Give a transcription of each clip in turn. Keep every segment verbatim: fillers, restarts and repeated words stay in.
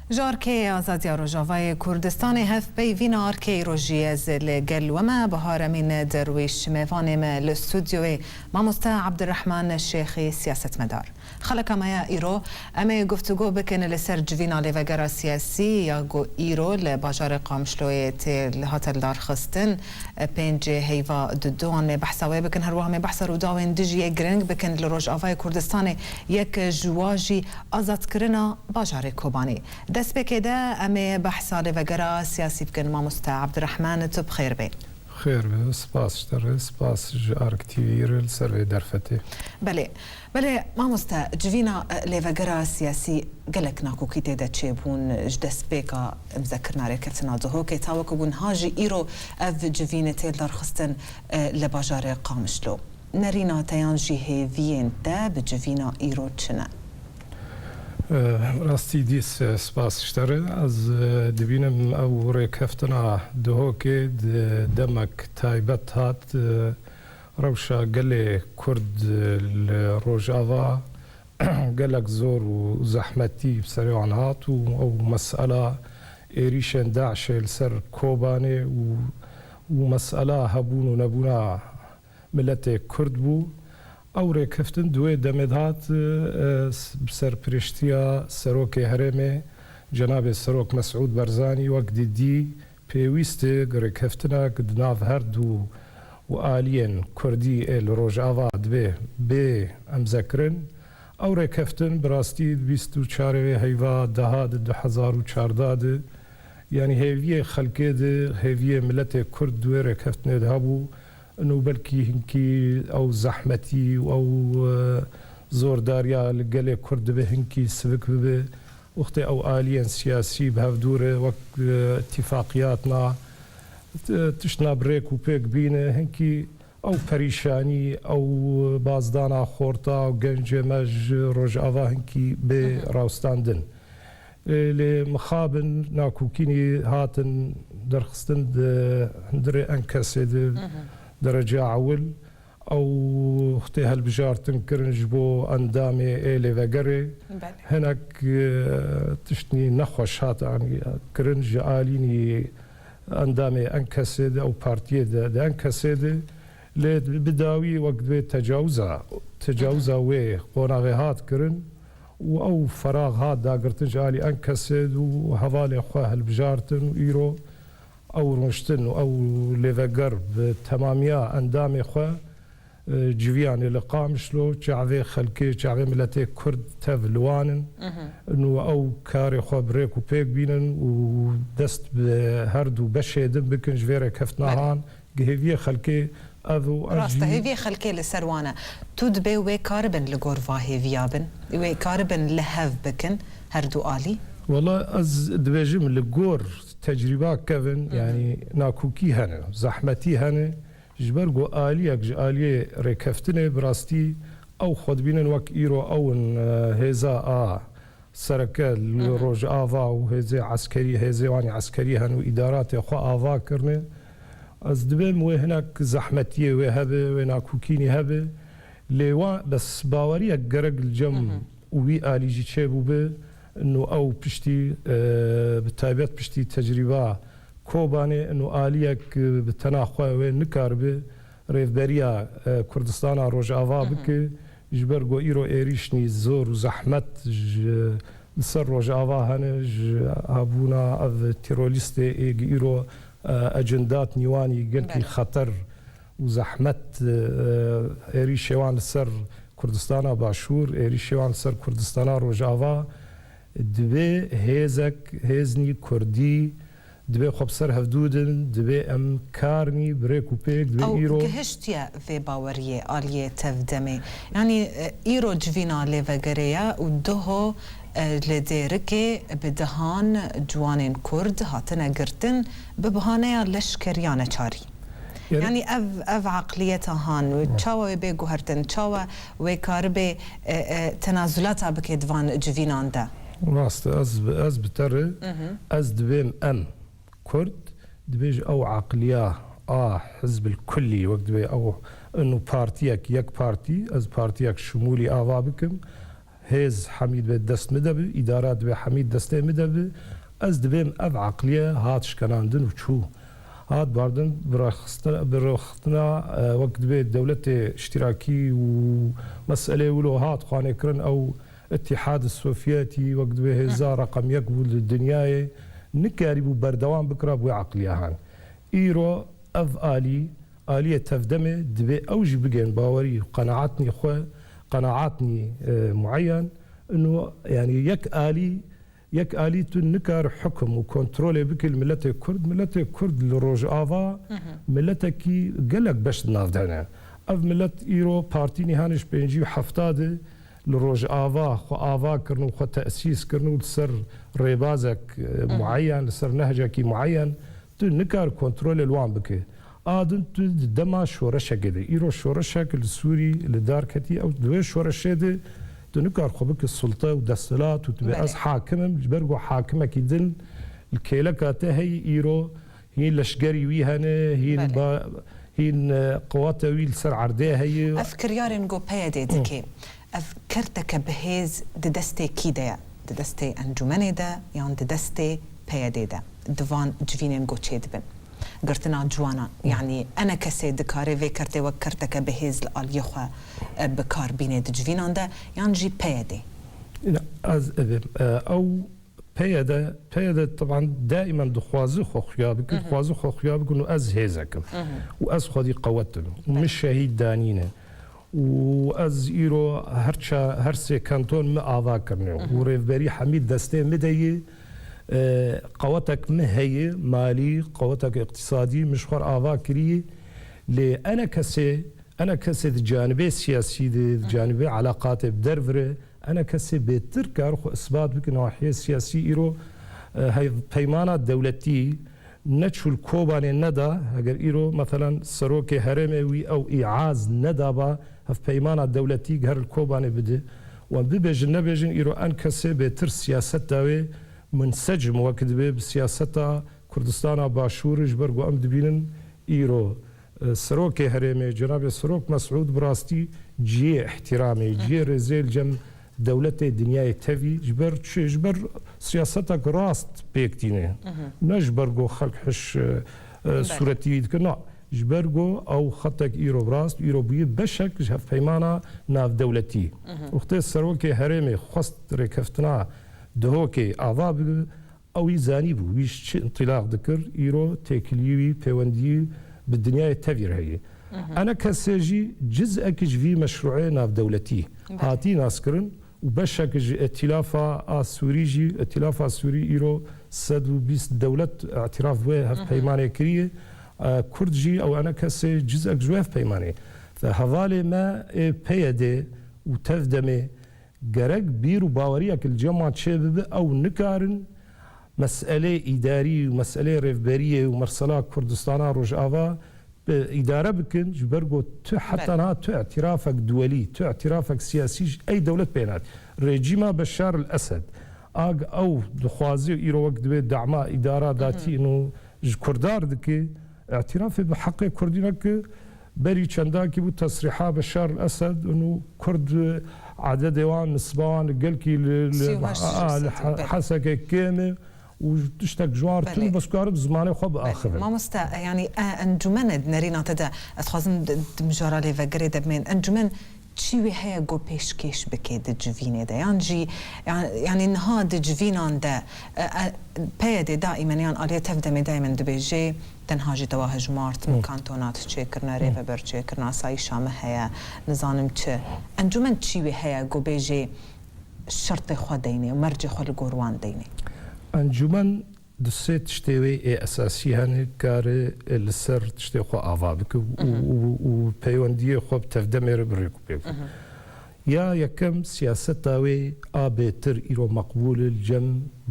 Ji Arkê Azadiya Rojavayê Kurdistanê hevpeyvîna Arkê îro jî ez li gel we me. Bahar Emîn Derwîş mêvanê me li stûdyoyê. Mamoste Abdurrahman Şêxî, siyasetmedar. Xeleka me ya îro, em ê guftûgo bikin li ser civîna lêvegera siyasî ya ku îro li bajarê Qamişloyê tê hate lidarxistin. Pêncê heyva dudu, em ê behsa wê bikin, her wiha em ê behsa rûdawên dijî yê giring bikin li Rojavayê Kurdistanê, yek ji wa jî azadkirina bajarê Kobanê. Destpêkê de em ê behsa lêvegera siyasî bikin. Mamoste Abdurrahman, tu bi xêr bê. Xêr be, spas ji te re, spas ji Ark T V re li ser vê derfetê. Belê, belê, mamoste, civîna, e, lêvegera siyasî gelek nakokî tê de çêbûn ji destpêka imzekirina rêkeftina Duhokê ta wekî bûn ha jî îro ev civînê tê lidarxistin, e, li bajarê Qamişlo. Nerîna te yan jî hêviyên te bi civîna îro çi ne? Eh, rastî dîs, eh, spas ji te re. Ez, eh, dibînim ew rêkeftina Duhokê di demek taybet hat. Eh, rewşa gelê Kurd, eh, li Rojava gelek zor û zehmetî bi serê wan hat û ew mesela êrîşên DAIŞê li ser Kobanê û, û mesela hebûn û nebûna miletê Kurd bû. Ew rêkeftin di wê demê de hat, e, s-, bi serpirêştiya Serokê Herêmê, Cenabê Serok Mesûd Barzanî, wek didî pêwîst e rêkeftinek di nav her du û aliyên Kurdî ê li Rojava dibê bê emzekirin. Ew rêkeftin bi rastî di bîst û çarê heyva deha di du hezar û çardeh de, yanî hêviyê xelkê de, hêviyê miletê Kurd di wê rêkeftinê de hebû. Û belkî hinkî ew zehmetî û ew, e, zordariya li gelê Kurd dibe hinkî sivik bibe. Wextê ew aliyên siyasî bi hev dû re wek, e, îtîfaqiyatna, t-, tiştna bi rêk û pêk bîne, hinkî ew perîşanî, ew bazdana xorta û gencê me ji Rojava hinkî bê Hı hı. rawestandin. Lê, lê mixabin nakokînî hatin derxistin di hundirê Enkesê de Hı hı. derece ewil. Ew wextê hilbijartin kirin ji bo endamê ê lêvegerê. Belê. Hinek, e, tiştnî nexweş hat, yanî, kirin ji alînî endamê Enkesê de, ew partiyê de, di Enkesê de. Lê bi dawî wek divê tecawuza, tecawuza Hı hı. wê qonaxê hat kirin û ew ferax hat dagirtin ji alî Enkesê û hevalê xwe hilbijartin û îro ew rûniştin û ew lêveger bi temamiya endamê xwe, e, civiyanê li Qamişlo, çavê xelkê, çavê miletê Kurd tev li wan in. Mhm. Û ew karê xwe bi rêk û pêk bînin û dest bi her du beşê din bikin ji vê rêkeftina Belê. han. Hêviyê xelkê ev û ez Rast e, jî hêviyê xelkê li ser wan e. Tu dibê wê karibin li gor va hêviya bin? Wê karibin li hev bikin her du alî? Wela ez dibêjim li gor tecrîba kevin, Hı hı. yanî nakokî hene, zehmetî hene. Ji ber ku aliyek ji aliyê rêkeftinê bi rastî ew xwe dibînin wek îro ew in, e, hêza a sereke li Hı hı. Rojava û hêzê eskerî, hêzê wan ê eskerî hene û îdaratê xwe ava kirine. Ez dibêm wê hinek zehmetiyê wê hebe, wê nakokînî hebe. Lê wa bes baweriyek gerek li cem Hı hı. û wî alî jî çêbûbe. Û ew piştî, e, bi taybet piştî tecrîba Kobanê, û aliyek, e, bi tena xwe wê nikaribe rêvberiya, e, Kurdistana Rojava Hı hı. bike. Ji ber ku îro êrîşnî zor û zehmet ji, li ser Rojava hene, ji hebûna ev terorîstê ê gi îro, e, ecindat nîwanî gelkî Belê. xeter û zehmet, e, êrîşê wan li ser Kurdistana Başûr, êrîşê wan li ser Kurdistana Rojava, divê hêzek, hêznî Kurdî, Divê xwe bi ser hevdû din, divê em karnî bi rêk û pêk, divê Ew îro gihiştiye vê baweriyê aliyê tevdemê. Yanî, e, îro civîna lêvegerê ye û duho, e, li Dêrikê bi dehan ciwanên Kurd hatine girtin bi bahaneya leşkeriya neçarî. Yanî Yanî ev, ev eqliyeta han, Hı. çawa wê bê guhertin, çawa wê karibê, e, e, tenazulata bike di van civînan de? Rast e, ez, ez bi te re, Hı hı. ez divêm em Kurd, dibêje ew eqliya a hizbil kullî, wek dibê ew inu partiyek, yek partî, ez partiyek şimûlî ava bikim, hêz hemî dibê dest min de bi, îdara dibê hemî destê min de bi, ez dibêm ev eqliye hat şkenandin û çû. Hat bardin bi rexistina, bi rexistina, e, wek dibê dewletê îştîrakî û meselê wilo hat xwanê kirin ew Îtîhad Sovyetî wek dibê hêza reqem yek bû li dinyayê, nikarîbû berdewam bikira bi wê eqliya han. Îro ev alî, aliyê tevdemê dibê ew jî bigên bawerî û qenaetnî xwe, qenaetnî, e, mueyen, ino, yanî yek alî, yek alî tu nikar hukum û kontrolê bikî li miletê Kurd. Miletê Kurd li Rojava miletekî gelek beş di nav de hene. Ev milet îro partî nîhanê ji pêncî û hefta de li Rojava xwe ava kirin û xwe tesîs kirin û li ser rêbazek, e, mueyen, li ser nehcekî mueyen, tu nikar kontrolê li wan bike. A din tu di dema şoreşekê de. Îro şoreşek li Sûrî li dar ketî, ew di wê şoreşê de tu nikar xwe bike sulte û desthilat û tu bê Belê. ez hakim im, ji ber ku hakimekî din li kêleka te heyî îro hîn leşgerî wî hene, hîn Belê. ba-, hîn, e, qewata wî li ser erdê heye. Ev kiryarên ku P Y D dike, ev kerteke bihêz di destê kî de ye? Di destê encûmenê de yan di destê P Y D de? Di van civînên ku çêdibin. Girtina ciwanan, yanî enekesê dikare vê kertê wek kerteke bihêz li aliyê xwe, e, bi kar bîne di civînan de yan jî P Y D? Na, ez, e, e, ew P Y D, P Y D teban daîmen dixwaze xwe xuya bike, dixwaze xwe xuya bike û ez hêzek im. Û ez xwedî qewet im. Û min şehîd danîne. Û ez îro her ça-, her sê kanton min ava kirine. Û rêvberî hemî destê min de ye. E, qewetek min heye, malî, qewetek îqtîsadî, min ji xwe re ava kiriye. Lê enekesê, enekesê di canibê siyasî de, di canibê eleqatê bi derve re, Enekesê bêtir kar xwe isbat bike nahiyê siyasî îro, e, hevpeymana dewletî neçû li Kobanê neda, heger îro, meselan, serokê herêmê wî ew îaz nedaba hevpeymana dewletî her li Kobanê bide. Wan bibêjin nebêjin, îro enekesê bêtir siyaseta wê munsecim wek dibe bi siyaseta Kurdistana Başûrê, ji ber ku em dibînin îro, e, Serokê Herêmê, Cenabê Serok Mesûd bi rastî cihê îhtîramê, cihê rêzê li cem dewletê dinyayê tevî, ji ber çi? Ji ber siyasetek rast pêk tîne. Ne ji ber ku xelk hiş, e, e, Belê. sûretî wî dike, na. Ji ber ku ew xetek îro bi rast, îro bûye beşek ji hevpeymana navdewletî. Wextê Serokê Herêmê xwest rêkeftina Duhokê ava bibe, Ew wî zanîbû, wî ji çi întilaq dikir, îro têkiliyî wî, pêwendiyî bi dinyayê tevî re heye. Enekesê jî cizekî ji vî meşrûê navdewletî Belê. hatî naskirin û beşek ji Îtîlafa a Sûrî jî, Îtîlafa Sûrî îro sed û bîst dewlet îtîraf bi wê hevpeymanê kiriye. E, Kurd jî ew enekesê cizek ji wê hevpeymanê. Fe hevalê me ê P Y D û tevdemê Gerek bîr û baweriyek li cem wan çêbibe, ew nikarin meselê îdarî û meselê rêvberiyê û mersela Kurdistana Rojava, e, îdare bikin, ji ber ku tu heta Belê. niha tu îtirafek duwelî, tu îtirafek siyasî ji ey dewlet pê nat. Rejîma Beşar el Esed, ag ew dixwaze îro wek divê dema îdara datî û ji Kurdar dike, îtirafê bi heqê Kurdî neke, Berî çendakî bû tesrîha Beşar el Esed û Kurd, e, ededê wan, nisba wan li gelkî li, li, Sî û heşt a, li He-, Belê. Hesekê kêm e û tiştek ji wan Belê. tune, bes karin zimanê xwe Belê. biaxivin. Mamoste, e, yanî, e, encûmen e di nerîna te de, ez dixwazim di, di mijara lêvegerê de bimên. Encûmen çi wê heye ku pêşkêş bike di civînê de? Yan jî, yan-, yanî niha di civînan de, e, e, P Y D daîmen yan aliyê tevdemê daîmen dibêje, Tenha jî tewa hejmart, Hı. kantona çêkirine, Hı. rêveber çêkirine, asayîşa me heye, nizanim çi. Encûmen çi wê heye ku bêjê şertê xwe deynê û mercê xwe li gor wan deynê? Encûmen di sê tiştê wê ê esasî hene, kare li ser tiştê xwe ava bike û, Hı hı. û, û peywendiyê xwe bi tevdemê re bi rêk û pêk. Hı hı. Ya yekem siyaseta wê a bêtir îro meqbûl e li cem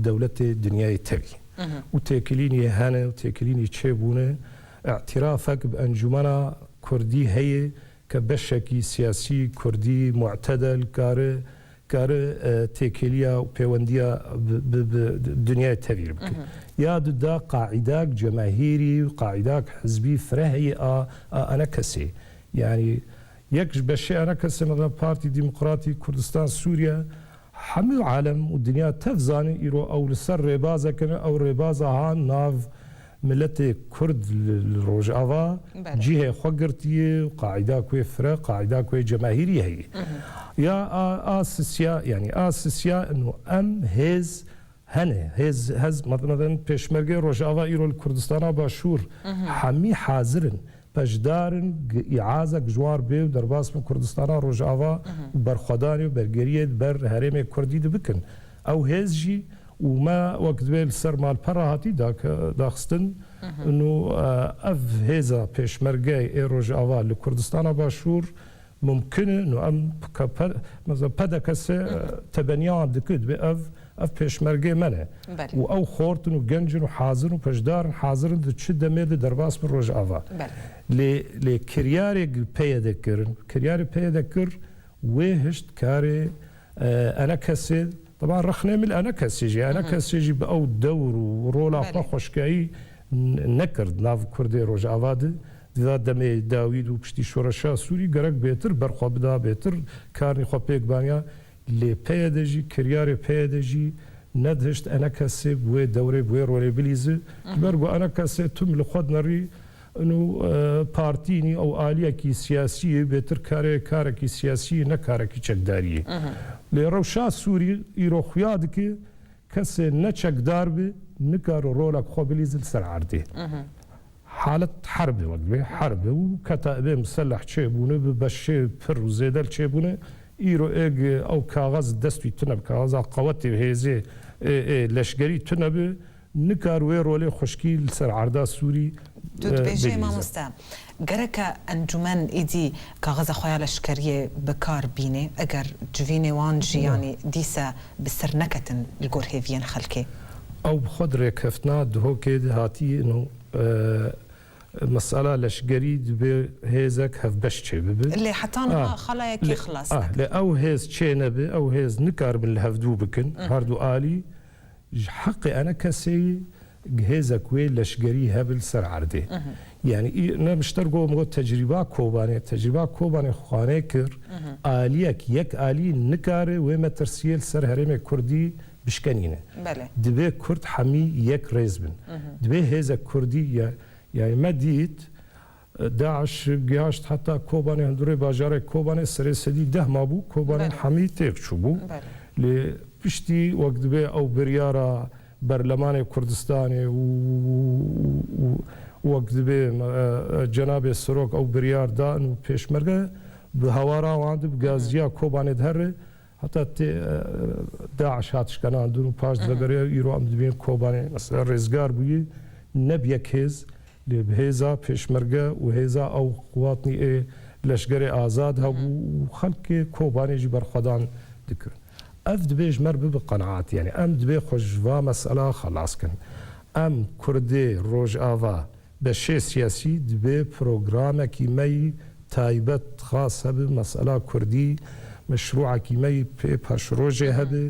dewletê dinyayê tevî. Mhm. Û têkilînî hene û têkilînî çêbûne, îtirafek bi Encûmena Kurdî heye ke beşekî siyasî Kurdî mu'tedel kare, kare, e, têkiliya û pêwendiya bi, bi, bi dinyayê tevî re bike. Mhm. Ya du da qaîdak cemahîrî û qaîdak hizbî fireh heye a, a enekesê. Yanî Yek ji beşê enekesê, mesela Partî Demokratî Kurdistan Sûriye, Hemû alem û dinya tev zanin îro ew li ser rêbazek in, ew rêbaza ha nav miletê Kurd li, li Rojava Belê. cihê xwe girtiye, qaîda ku yê fire, qaîda ku yê cemahîrî heye. Ya a, a sisiya, yanî a sisiya ino em hêz hene, hêz, hez, meten pêşmergê Rojava îro li Kurdistana Başûr hemî hazir in. Beşdar in, g-, îazek ji wan bê û derbas bin Kurdistana Rojava û berxwedanê û bergeriyê di ber herêmê Kurdî de bikin. Ew hêz jî û me wek divê li ser malpera hatî dake-, daxistin. Û, e, ev hêza pêşmergeyê ê Rojava li Kurdistana Başûr mumkin e, û em ke pe-, mesela P D K S, e, tebeniya wan dike, divê ev, ev pêşmergê me ne. Belê. Û ew xort in û genc in û hazir û beşdar in, hazir in di çi demê de derbas bin Rojava. Belê. Lê, lê kiryarê P Y D kirin, kiryarê P Y D kir, wê hişt karê, e, ENKSê, teban rexnê min ENKSê jî, ENKSê jî bi ew dewr û rola xwe Belê. xweşkayî n-, nekir di nav Kurdê Rojava de. Di va demê dawî de û piştî şoreşa Sûrî gerek bêtir berxwe bida, bêtir karnî xwe pêk baniya. Lê P Y D jî, kiryarê P Y D jî nedihişt ENKSê bi wê dewrê, bi wê rolê bilîze. Ji ber ku ENKSê tim li xwe dinerî, ino, e, partî nî, ew aliyekî siyasî ye, bêtir karê karekî siyasî ye, ne karekî çekdarî ye. Lê rewşa Sûrî îro xuya dike, kesê ne çekdar be, nikare rolek xwe bilîze li ser erdê. Halet herb e, wek divê herb e û keta divê miseleh çêbûne, bi beşê pir û zêde li çêbûne. Îro êg ew kaxez dest wî tune bi, kaxeza qewetê û hêzê, ê, ê, leşgerî tune bi, nikar wê rolê xweşkî li ser erda Sûrî, Tu e, dibêjê, bilîze. Mamoste, gereke encûmen êdî kaxeza xwe ya leşkeriyê bi kar bîne, eger civînê wan jî, Ya. yanî dîse bi ser neketin li gor hêviyên xelkê? Ew bi xwe di rêkeftina Duhokê de hatî, ino, e, mesela leşgerî dibê hêzek hevbeş çêbibe. Lê heta niha Ah, xalayekî lê, xilas ah, nekin. Lê ew hêz çê nebe, ew hêz nikaribin li hevdû bikin, Hı hı. her du alî. Ji heqê ENKSê hêzek wê leşgerî hebe li ser erdê. Hı hı. Yanî î-, ne mişter got, got tecrîba Kobanê, tecrîba Kobanê xwanê kir, Hı hı. aliyek, yek alî nikare wê metirsiyê li ser herêmê Kurdî bişkenîne. Belê. Dibê Kurd hemî yek rêz bin. Hı hı. Dibê hêzek Kurdî ya, yanî me dît, DAIŞ gihaşt heta Kobanê, hundirê bajarê Kobanê serê sedî deh mabû, Kobanê Belê. hemî têk çûbû. Belê. Lê piştî wek dibê ew biryara Berlemanê Kurdistanê û, û, û, û wek dibê, e, e, cenabê Serok ew biryar dan û pêşmerge bi hewara wan de bi gaziya Kobanê de here, Heta tê, e, DAIŞ hat şikenandin û paş Hı hı. vegeriya îro em dibînin Kobanê, mesela rêzgar bûyî, ne bi yek hêz, lê bi hêza pêşmerge û hêza ew quwatnî ê leşgerê azad Hı hı. hebû û xelkê Kobanê jî berxwedan dikirin. Ev dibê ji me re bibe qenaat, yanî em dibê xwe ji va mesela xelas kin. Em Kurdê Rojava Beşê siyasî dibê programekî me yî taybet xas hebe, mesela kurdî, meşrûekî me yî pê paşrojê hebe,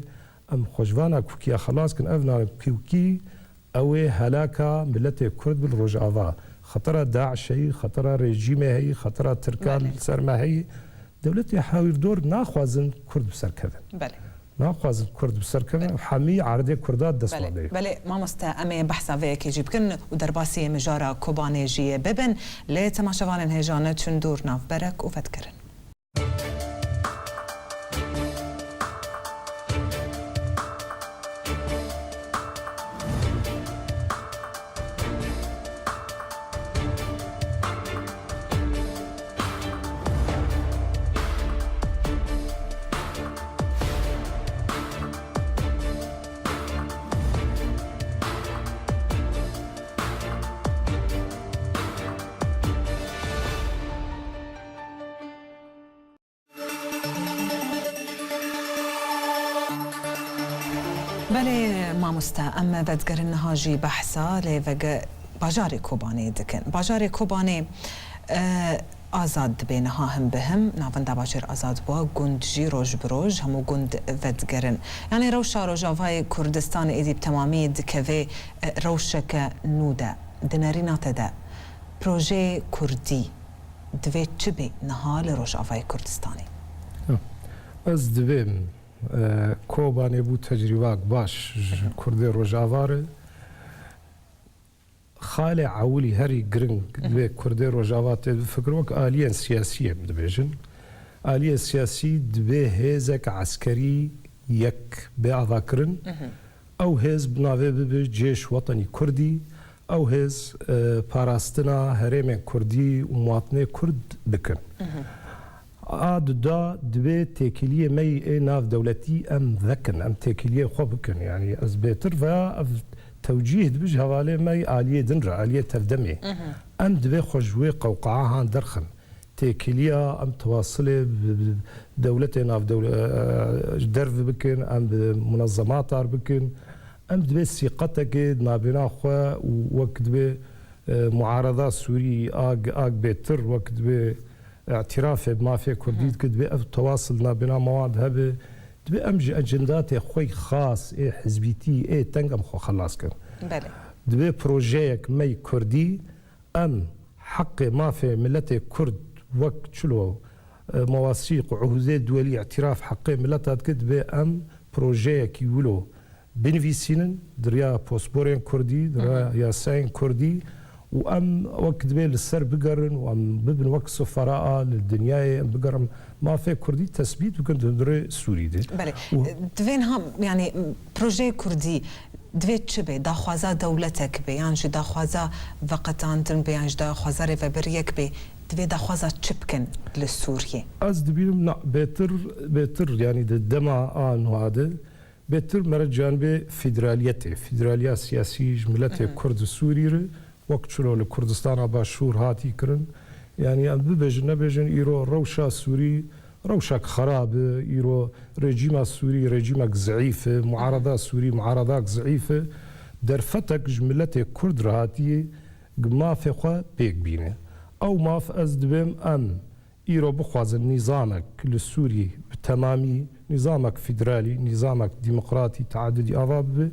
em xwe ji vana kûkiya xelas kin. Ev navê kûkî, ew ê helaka miletê kurd bi li Rojava. Xetera DAIŞê yî, xetera rejîmê heyî, xetera tirkan Belê. li ser me heyî. Dewletê hawîrdor naxwazin kurd bi ser kevin. Belê. Naxwazin kurd bi ser kevin, Belê. hemî erdê kurda dest Belê. wan de. Belê, mamoste, em ê behsa vê yekê jî bikin û derbasî mijara Kobanê jî bibin. Lê temaşevanên hêja neçin dûr, navberek û vedgerin. Belê mamoste, em vedigerin niha jî behsa lê vege bajarê Kobanê dikin. Bajarê Kobanê, e, azad dibe niha him bi him. Navenda bajêr azad bû, gund jî roj bi roj hemû gund vedigerin. Yanî rewşa Rojavayê Kurdistanê êdî bi temamî dikeve, e, rewşeke nû de. Di nerîna te de projeyê kurdî divê çi bê niha li Rojavayê Kurdistanê? Ez divêm Kobanê bû tecrîbak baş ji Kurdê Rojava re. Xalê ewilî herî giring divê Kurdê Rojava tê bifikir wek aliyên siyasî em dibêjin. Aliyê siyasî divê hêzek eskerî yek bê avakirin. Ew hêz bi navê bibe Cêş Wetenî Kurdî. Ew hêz, e, parastina herêmên Kurdî û muwatinê Kurd bikin. A duda divê têkiliyê me yî ê navdewletî em vekin, em têkiliyê xwe bikin. Yanî ez bêtir veya ev tewcîh dibe ji hevalê me yî aliyê din re, aliyê tevdemê. Em divê xwe ji wê qewqahan derxin. Têkiliya em tewasilê bi, bi dewletê navdewle-, e, ji derve bikin, em bi munezemata re bikin. Em divê sîqetekê di nabêna xwe û wek divê, e, muarada Sûrî ag, ag bêtir, wek divê îtirafê bi mafê Kurdî dike, divê ev tewasil di nabêna me wan de hebe. Divê em ji ecendatê xwe yî xas, ê hizbîtî, ê teng em xwe xelas kin. Belê. Divê projeyek me yî Kurdî, em heqê mafê miletê Kurd wek çilo, e, mewasîq û uhûdê duwelî îtiraf heqê mileta dike, divê em projeyekî wilo binivîsînin, di riya posporên Kurdî, di riya yasayên Kurdî û em wek divê li ser bigerin û em bibin wek sufera a li dinyayê, em bigerin mafê Kurdî tesbît bikin di hundirê Sûrî de. Belê. Û Divê niha, yanî, projeyê Kurdî divê çi be? Daxwaza dewletek be, yan jî daxwaza veqetandin be, yan jî daxwaza rêveberiyek be? Divê daxwaza çi bikin li Sûriyê? Ez dibînim na, bêtir, bêtir, yanî di dema a nuha de bêtir mere canibê federaliyetê, federaliya siyasî ji miletê Kurd û Sûrî re, wek çilo li Kurdistana Başûr hatî kirin. Yanî em bibêjin, nebêjin, îro rewşa Sûrî rewşek xerab e, îro rejîma Sûrî rejîmek zeîf e, muarada Sûrî muaradak zeîf e. Derfetek ji miletê Kurd re hatiye, mafê xwe pêk bîne. Ew maf ez dibêm em îro bixwazin nîzamek li Sûrî bi temamî, nîzamek federalî, nîzamek demokratî, teadudî ava bibe,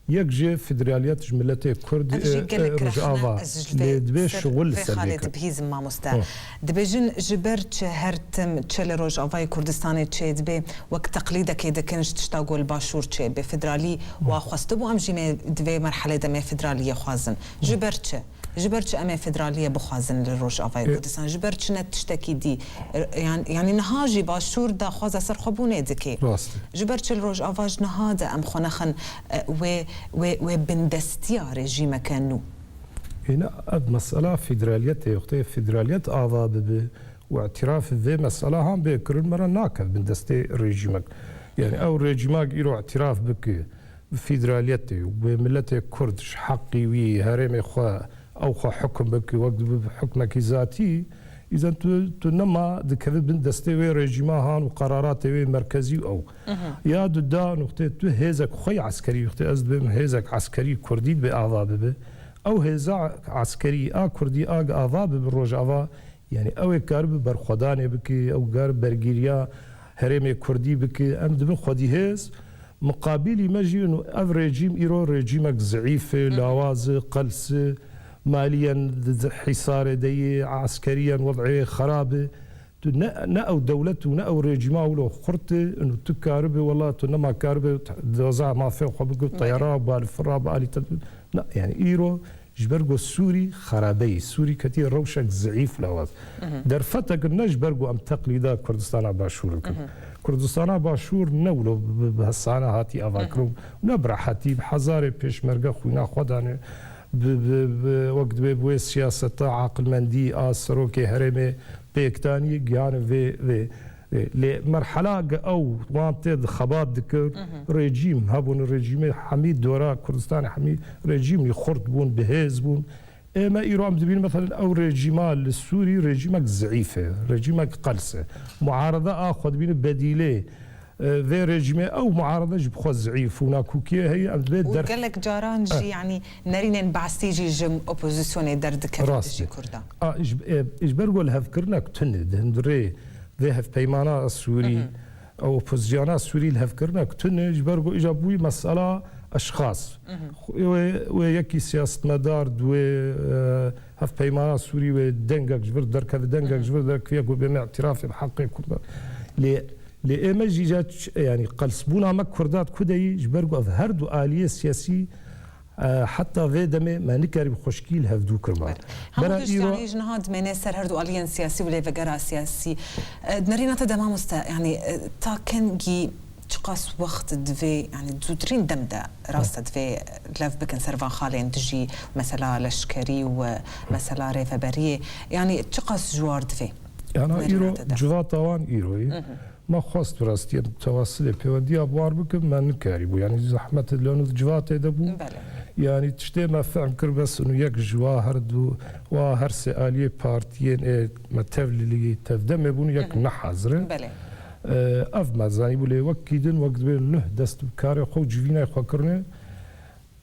yek jê federaliyet ji miletê Kurd, Ev jî e, gelek e, rexne Rojava ez ji lê vê divê ser şixul li vê ser xalê bêkin. Dibihîzim mamoste. Hı. Dibêjin ji ber çi her tim çi li Rojavayê Kurdistanê çê dibe wek teqlîdekê dikin ji tişta ku li Başûr çê be. Federalî wa xwestibû, em jî mê di vê merhelê de mê federaliyê xwazin. Ji ber çi? Ji ber çi em ê federaliyê bixwazin li Rojavayê E- Kurdistan? Ji ber çi ne tiştekî dî? E, yan-, yanî niha jî Başûr daxwaza serxwebûnê dike. Rast e. Ji ber çi li Rojava ji niha de em xwe nexin, e, wê, wê, wê bindestiya rejîmeke nû? Êne ev mesela federaliyetê, wextê federaliyet ava bibe û îtiraf vê mesela han bê kirin, me re naket bindestê rejîmek. Yanî ew rejîmak îro îtiraf bike bi federaliyetê û wê miletê Kurd ji heqî wî herêmê xwe ew xwe hukm bike wek dibe bi hukmekî zatî, îzen tu, tu nema dikeve bin destê wê rejîma han û qeraratê wê merkezî û ew. Ya du da nuqtê tu hêzek xwe yê eskerî, wextê ez dibêm hêzek eskerî Kurdî dibê ava bibe. Ew hêza eskerî a Kurdî a ava bibe Rojava, yanî ew ê karibe berxwedanê bike, ew karibe bergîriya herêmê Kurdî bike, em dibin xwedî hêz. Miqabîlî me jî û ev rejîm îro rejîmek zeîf e, lawaz e, qels e, maliyen di, di hîsarê de yê, eskeriyen wed'ê xerab e. Tu ne, ne ew dewlet û ne ew rejîma wilo xurt e, û tu karibe, wela tu nema karibe, doza mafê xwe bike, teyara, balfira, bi alî te, ne, yanî îro ji ber ku Sûrî xerabeyî, Sûrî ketiye rewşek zeîf lawaz. Derfetek ne ji ber ku em teqlîda Kurdistana Başûr dikin. Kurdistana Başûr ne wilo bi, bi hesane hatî avakirin. Ne bi rehetî, bi hezarê pêşmerge xwîna xwe dane, bi, bi, bi, wek dibê bi wê siyaseta aqilmendî a serokê herêmê pêkdanî gihane vê, vê, vê. Lê merhela ge ew wan tê di xebat dikir, rejîm hebûn, rejîmê hemî dora Kurdistanê hemî rejîmî xurt bûn, bihêz bûn. Ê me îro em dibînin, meselen, ew rejîma li Sûrî rejîmek zeîf e, rejîmek qels e. Muarada a xwe dibîne bedîlê, e, vê rejîmê, ew muarada ji bi xwe zeîf û nakokiyê heye, em divê Û derf- gelek caran jî, Eh. yanî nerînên Baasî jî ji opozisyonê derdikevin Rast dijî e. Kurdan. A, ji, e, ji ber ku lihevkirinek tune di hundirê vê hevpeymana Sûrî, Hı hı. ew opozisyona Sûrî lihevkirinek tune, ji ber ku îca bûyî mesela eşxas. Hı hı. Wê, wê yekî siyasetmedar, di wê, e, hevpeymana Sûrî wê dengek ji vir derkeve, dengek Hı hı. ji vir derkeve, ku bêne îtirafê bi heqê Kurdan. Lê Lê ê me jî îca ç-, yanî qelsbûna me Kurda di ku de yî, ji ber ku ev her du aliyê siyasî, e, heta vê demê me nikarî bi xweşkî li hevdû kirba. Belê. Hemû Bera tişt, îro yanî, ji niha dimêne ser her du aliyên siyasî û lêvegera siyasî. E, di nerîna te de mamoste, yanî, e, ta kengî çiqas wext divê, yanî zûtirîn dem de rast e divê lev bikin ser van xalên dijî mesela leşkerî û, e, mesela rêveberiyê? Yanî çiqas ji war divê? Yana Nerîna îro te de. Civata wan îro ye. Mhm. Me xwest bi rastî em tewasilê pêwendiya bi wan bikin, me nikarîbû. Yanî zehmet li nû civatê de bû. Belê. Yanî tiştê me fehm kir, bes û yek ji wa her du, wa her sê aliyê partiyên ê me tevlilî tevdemê bûn, yek Hı hı. nehazir e. Belê. E, ev me zanîbû, lê wekî din, wek dibê nuh dest bi karê xwe û civînay xwe kirine.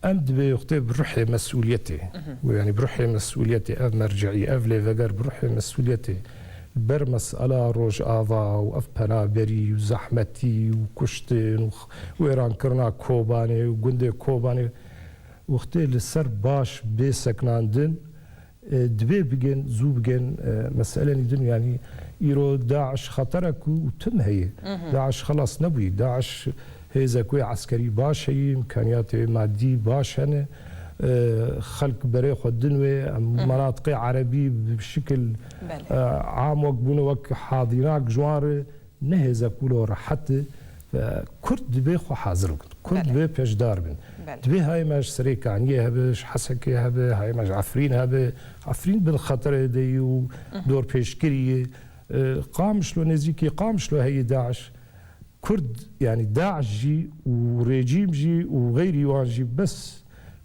Em dibê wextê bi ruhê mesûliyetê, Mhm. û yanî bi ruhê mesûliyetê, ev merceî, ev lêveger bi ruhê mesûliyetê ber mesela Rojava û ev penaberî û zehmetî û kuştin û x-, wêrankirina Kobanê û gundê Kobanê, wextê li ser baş bê sekinandin, e, dibê bigên, zû bigên, e, meselên din, yanî îro DAIŞ xeterek û tim heye. Mhm. DAIŞ xelas nebûyî. DAIŞ hêzek wê eskerî baş heye, îmkaniyatê madî baş hene. E, xelk berê xwe din wê, em Mhm. menatiqê erebî bi şikil, Belê. e, am wek bûne, wek hadînak ji wan re ne hêzek wilo rehet e. Ve Kurd dibê xwe hazir bikin. Kurd Belê. dibê pêşdar bin. Belê. Dibê hayê me ji Serêkaniyê hebe, ji Hesekê hebe, hayê me ji Efrîn hebe. Efrîn bin xeterê de yî û Mhm. dorpêçkirî yê. E, Qamişlo, nêzîkî Qamişlo heye DAIŞ. Kurd, yanî DAIŞ jî û rejîm jî û xeyrî wan jî bes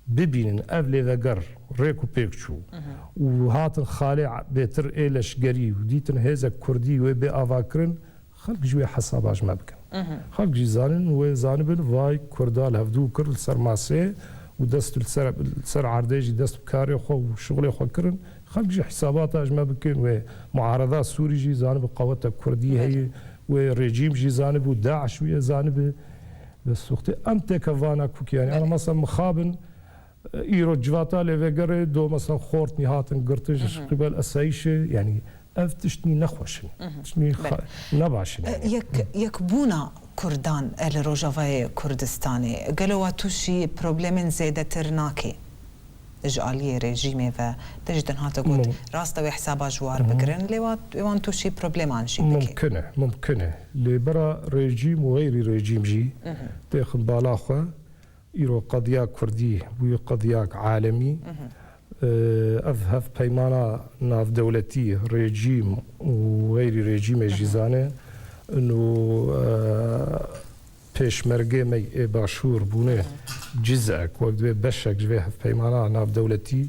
bibînin ev lêveger rêk û pêk çû Mhm. û hatin xalê bêtir ê leşgerî û dîtin hêzek Kurdî wê bê avakirin, xelk ji wê hesaba ji me bikin. Mhm. Xelk jî zanin, wê zanibin, vay Kurda li hevdû kir li ser masê û dest li ser, li ser erdê jî dest bi karê xwe û şixulê xwe kirin. Xelk jî hesabata ji me bikin, wê muareda Sûrî jî zanibi qeweta Kurdî Belê. heye, wê rejîm jî zanibi û DAIŞ wî zanibi. Bes wextê em têkevana kukî, yanî, Belê. ana mesela mixabin, îro civata lêvegerê do mesela xortnî hatin girtin ji Mhm. qîbel esayîşê, yanî ev tiştnî nexweş in. Mhm. Tiştnî Belê. xa-, nebaş in, E, yanî. yek, yekbûna Kurdan e li Rojavayê Kurdistanê, gelo wa tûşî problemên zêdetir nake? Ji aliyê rejîmê ve te jî din hate got, Mum- rast e wê hesaba ji war Mhm. bigirin, lê wa-, wê wan tûşî probleman jî bike. Mumkin e, mumkin e. Lê bira rejîm û xeyrî rejîm jî Mhm. têxin bala xwe. Îro qediya Kurdî bûye qediyek alemî. Mhm. Ee, ev hevpeymana navdewletî, rejîm û xeyrî rejîmê jî Mhm. zane. Û, e, pêşmergê me ê Başûr bûne Mhm. cizek, wek divê beşek ji vê hevpeymana navdewletî.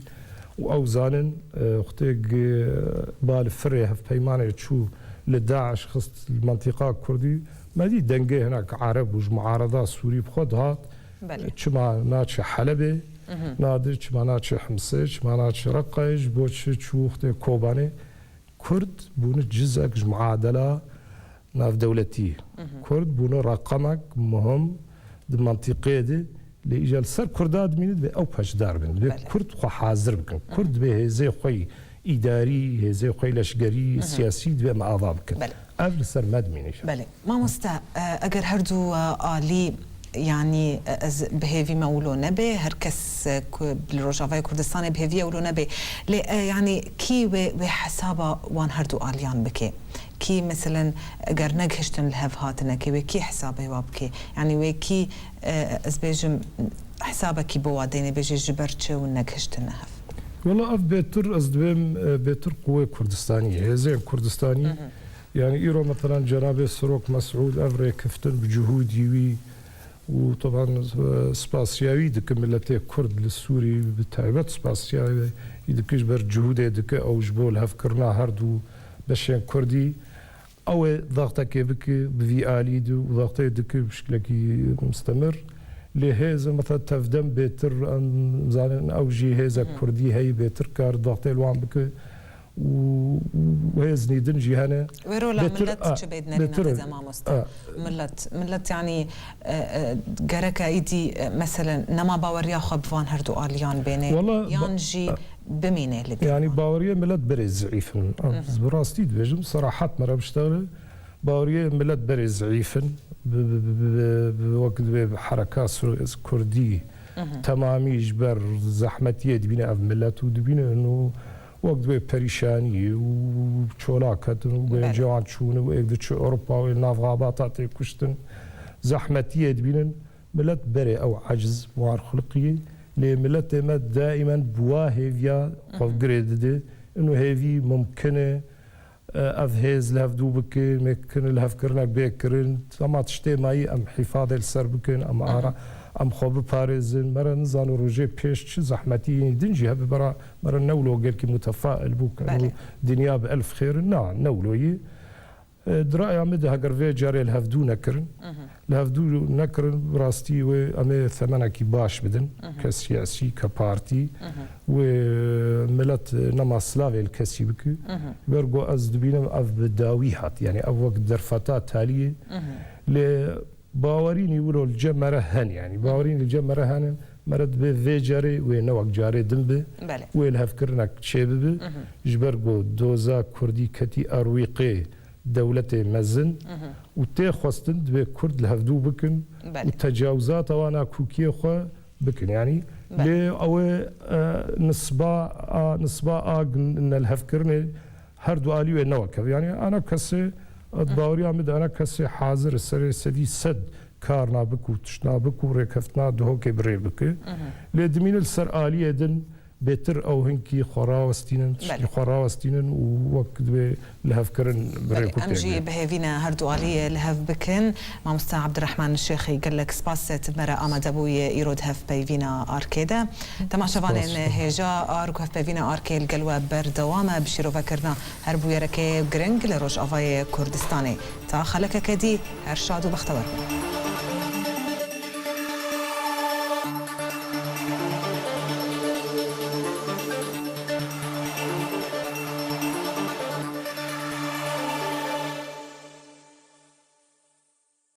Û ew zanin, e, wextê gi-, ba li firê hevpeymanê çû li DAIŞ xist li mentiqa Kurdî, me dî dengê hinek Ereb û ji muareda Sûrî bi xwe dihat. Belê. Çima naçe Helebê, Mhm. nadir çima naçe Himsê, çima naçe Reqayê, ji bo çi çû wextê Kobanê? Kurd bûne cizek ji muadela navdewletî. Mhm. Kurd bûne reqemek muhim di mentiqê de, lê îca li ser Kurda dimîne, divê ew paşdar bin. Divê Belê. Kurd xwe hazir bikin. Kurd Mhm. divê hêzê xwe yî îdarî, hêzê xwe yî leşgerî, Mhm. siyasî divê me ava bikin. Belê. Ev li ser me dimîne. Belê. Mamoste, e, eger her du, e, alî, yanî, e, ez bi hêvî me wilo nebe, her kes, e, ku li Rojavayê Kurdistanê bi hêvî ye wilo nebe. Lê, e, yanî kî wê, wê hesaba wan her du aliyan bike? Kî, meselen, eger negihiştin li hev hatinekê, wê kî hesabê wa bike? Yanî wê kî, e, ez bêjim, hesabekî bo wa deyne, bêje ji ber çi hûn negihiştine hev? Wela ev bêtir, ez dibêm, e, bêtir quwê Kurdistanî, hêzên Kurdistanî. Mhm. Yanî îro, metelan, cenabê Serok Mesûd ev rêkeftin bi cihûdî wî û teban, e, spasiya wî dike miletê Kurd li Sûrî, bi taybet spasiya wî dike ji ber cihûdê dike ew ji bo lihevkirina her du beşên Kurdî. Ew ê daxtekê bike bi vî alî de û daxtê dike bi şiklekî mustemir. Lê hêz, mesela, tevdem bêtir, em zanin, ew jî hêzek Hı hı. Kurdî heye, bêtir kar daxtê li wan bike û, û hêzên din jî hene. Wê rola Bêtir, milet a, çi bê di nerîna bêtir, te de, mamoste? a. Milet, milet, yanî, e, e, gereke îdî, e, meselen, nema baweriya xwe bi van her du aliyan bêne, Wala, yan ba-, jî a. bimîne li gel Yanî wan. Baweriyê milet berê zîîf in. Hı hı. Ez bi rastî dibêjim, serahat me re biştexile. Baweriyê milet berê zeîf in. Bi, bi, bi, bi, bi, bi, wek dibê bi hereka su-, kurdî temamî ji ber zehmetiyê dibîne ev milet û dibîne û wek dibê perîşanî û çolak ketin û Belê. gencê wan çûne û êk diçe Ewropa û ê nav xabata tê kuştin. Zehmetiyê dibînin. Milet berê ew eciz wan xuliqiyê. Lê miletê me daîmen bi wa hêviya xwe girê dide. Ino hêvî mumkin e, e, ev hêz li hevdû bikin, mêkin li hevkirinek bê kirin. Dema tiştê mayî em hîfadê li ser bikin, em ara, em xwe biparêzin. Me re nizano rojê pêş çi zehmetiyên din jî hebe bera me re newlo gelkî mutefail bû, ke Belê. dinya bi elf xêr in. Na, newlo yî. E, di raya min de heger vê carê li hevdû nekirin, li hevdû nekirin, bi rastî wê em ê themenekî baş bidin, ke siyasî, ke partî, wê milet, e, nema silavê li kesî bike. Ber ku ez dibînim ev bi dawî hat, yanî ev wek derfeta taliyê. Lê bawerînî wilo li cem me re hen, yanî bawerînî li cem me re hene, me re dibê vê carê wê ne wek carê din be, Belê. wê li hevkirinek çêbibe. Ji ber ku doza kurdî ketî erwîqê dewletê mezin û tê xwestin dibê kurd li hevdû bikin Belê. û tecawizata wan a kûkiyê xwe bikin. Yanî Belê. lê ew ê, e, nisba a, nisba a gin-, nelhevkirinê her du alî wê ne wek ev. Yanî ana kesê, e, di baweriya min de ana kesê hazir e serê sedî sed karna bik û tiştna bik û rêkeftina Duhokê bi rê bike. Lê dimîne li ser aliyê din bêtir ew hinkî xwe rawestînin, tiştî Belê. xwe rawestînin û wek dibê lihevkirin bi Belê, rêk û em pêk jî be. bi hêvî ne her du aliyê li hev bikin. Mamoste Abdurrahman Şêxî, gelek spas te me re amade bûye îro di hevpeyvîna Arkê de. Temaşevanên Spas. hêja, Ark û hevpeyvîna Arkê li gel we berdewam e bi şîrovekirina her bûyerekê giring li Rojavayê Kurdistanê. Ta xelekeke dî, her şad û bextewer bin.